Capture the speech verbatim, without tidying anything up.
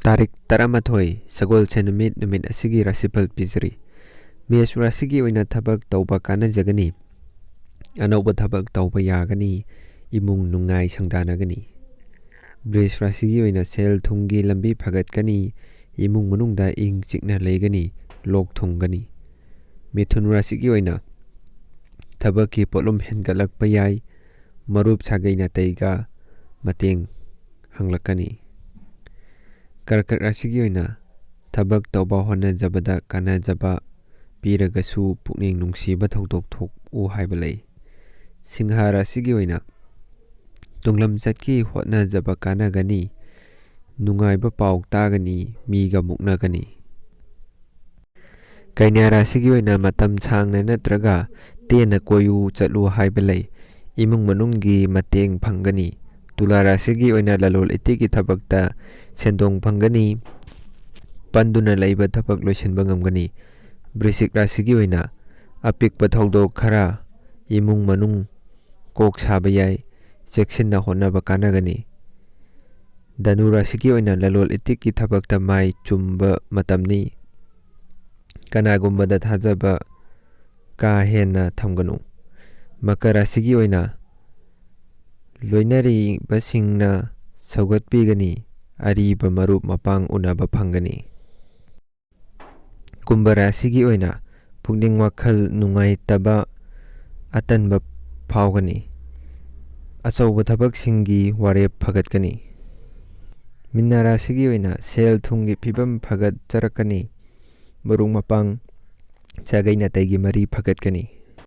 ꯇꯥꯔꯤꯛ ꯇꯔꯥꯃꯥꯊꯣꯏ, ꯁꯒꯣꯜꯁꯦꯟ ꯅꯨꯃꯤꯠ, ꯅꯨꯃꯤꯠ ꯑꯁꯤꯒꯤ ꯔꯥꯁꯤꯐꯜ ꯄꯤꯖꯔꯤ꯫ ꯃꯦꯁ ꯔꯥꯁꯤꯒꯤ ꯑꯣꯏꯅ ꯊꯕꯛ ꯇꯧꯕ ꯀꯥꯟꯅꯖꯒꯅꯤ꯫ ꯑꯅꯧꯕ ꯊꯕꯛ ꯇꯧꯕ ꯌꯥꯒꯅꯤ꯫ ꯏꯃꯨꯡ ꯅꯨꯡꯉꯥꯏ ꯁꯪꯗꯥꯅꯒꯅꯤ꯫ ꯕ꯭ꯔꯤꯖ ꯔꯥꯁꯤꯒꯤ ꯑꯣꯏꯅ ꯁꯦꯜ ꯊꯨꯝꯒꯤ ꯂꯝꯕꯤ ꯐꯒꯠꯀꯅꯤ꯫ ꯏꯃꯨꯡ ꯃꯅꯨꯡꯗ ꯏꯪ ꯆꯤꯛꯅ ꯂꯩꯒꯅꯤ꯫ ꯂꯣꯛ ꯊꯨꯡꯒꯅꯤ꯫ ꯃꯤꯊꯨꯟ ꯔꯥꯁꯤꯒꯤ ꯑꯣꯏꯅ ꯊꯕꯛꯀꯤ ꯄꯣꯠꯂꯨꯝ ꯍꯦꯟꯒꯠꯂꯛꯄ ꯌꯥꯏ꯫ ꯃꯔꯨꯞ ꯁꯥꯒꯩ ꯅꯥꯇꯩꯒ ꯃꯇꯦꯡ ꯍꯪꯂꯛꯀꯅꯤ꯫ ꯀꯔꯀꯠ ꯔꯥꯁꯤꯒꯤ ꯑꯣꯏꯅ ꯊꯕꯛ ꯇꯧꯕ ꯍꯣꯠꯅꯖꯕꯗ ꯀꯥꯟꯅꯖꯕ ꯄꯤꯔꯒꯁꯨ ꯄꯨꯛꯅꯤꯡ ꯅꯨꯡꯁꯤꯕ ꯊꯧꯗꯣꯛ ꯊꯣꯛꯎ ꯍꯥꯏꯕ ꯂꯩ꯫ ꯁꯤꯡꯍ ꯔꯥꯁꯤꯒꯤ ꯑꯣꯏꯅ ꯇꯨꯡꯂꯝꯆꯠꯀꯤ ꯍꯣꯠꯅꯖꯕ ꯀꯥꯟꯅꯒꯅꯤ꯫ ꯅꯨꯡꯉꯥꯏꯕ ꯄꯥꯎ ꯇꯥꯒꯅꯤ꯫ ꯃꯤꯒ ꯃꯨꯛꯅꯒꯅꯤ꯫ ꯀꯩꯅ꯭ꯌꯥ ꯔꯥꯁꯤꯒꯤ ꯑꯣꯏꯅ ꯃꯇꯝ ꯁꯥꯡꯅ ꯅꯠꯇ꯭ꯔꯒ ꯇꯦꯟꯅ ꯀꯣꯏꯌꯨ ꯆꯠꯂꯨ ꯍꯥꯏꯕ ꯂꯩ꯫ ꯏꯃꯨꯡ ꯃꯅꯨꯡꯒꯤ ꯃꯇꯦꯡ ꯐꯪꯒꯅꯤ꯫ ꯇꯨꯂꯥ ꯔꯥꯁꯤꯒꯤ ꯑꯣꯏꯅ ꯂꯂꯣꯟ ꯏꯇꯤꯛꯀꯤ ꯊꯕꯛꯇ ꯁꯦꯟꯗꯣꯡ ꯐꯪꯒꯅꯤ꯫ ꯄꯟꯗꯨꯅ ꯂꯩꯕ ꯊꯕꯛ ꯂꯣꯏꯁꯤꯟꯕ ꯉꯝꯒꯅꯤ꯫ ꯕ꯭ꯔꯤꯁꯤꯛ ꯔꯥꯁꯤꯒꯤ ꯑꯣꯏꯅ ꯑꯄꯤꯛꯄ ꯊꯧꯗꯣꯛ ꯈꯔ ꯏꯃꯨꯡ ꯃꯅꯨꯡ ꯀꯣꯛ ꯁꯥꯕ ꯌꯥꯏ꯫ ꯆꯦꯛꯁꯤꯟꯅ ꯍꯣꯠꯅꯕ ꯀꯥꯟꯅꯒꯅꯤ꯫ ꯙꯅꯨ ꯔꯥꯁꯤꯒꯤ ꯑꯣꯏꯅ ꯂꯂꯣꯟ ꯏꯇꯤꯛꯀꯤ ꯊꯕꯛꯇ ꯃꯥꯏ ꯆꯨꯝꯕ ꯃꯇꯝꯅꯤ꯫ ꯀꯅꯥꯒꯨꯝꯕꯗ ꯊꯥꯖꯕ ꯀꯥ ꯍꯦꯟꯅ ꯊꯝꯒꯅꯨ꯫ ꯃꯀꯔ ꯔꯥꯁꯤꯒꯤ ꯑꯣꯏꯅ ꯂꯣꯏꯅꯔꯤꯕꯁꯤꯡꯅ ꯁꯧꯒꯠꯄꯤꯒꯅꯤ꯫ ꯑꯔꯤꯕ ꯃꯔꯨꯞ ꯃꯄꯥꯡ ꯎꯅꯕ ꯐꯪꯒꯅꯤ꯫ ꯀꯨꯝꯚ ꯔꯥꯁꯤꯒꯤ ꯑꯣꯏꯅ ꯄꯨꯛꯅꯤꯡ ꯋꯥꯈꯜ ꯅꯨꯡꯉꯥꯏꯇꯕ, ꯑꯇꯟꯕ ꯐꯥꯎꯒꯅꯤ꯫ ꯑꯆꯧꯕ ꯊꯕꯛꯁꯤꯡꯒꯤ ꯋꯥꯔꯦꯞ ꯐꯒꯠꯀꯅꯤ꯫ ꯃꯤꯟꯅ ꯔꯥꯁꯤꯒꯤ ꯑꯣꯏꯅ ꯁꯦꯜ ꯊꯨꯝꯒꯤ ꯐꯤꯕꯝ ꯐꯒꯠꯆꯔꯛꯀꯅꯤ꯫ ꯃꯔꯨꯞ ꯃꯄꯥꯡ, ꯁꯥꯒꯩ ꯅꯥꯇꯩꯒꯤ ꯃꯔꯤ ꯐꯒꯠꯀꯅꯤ꯫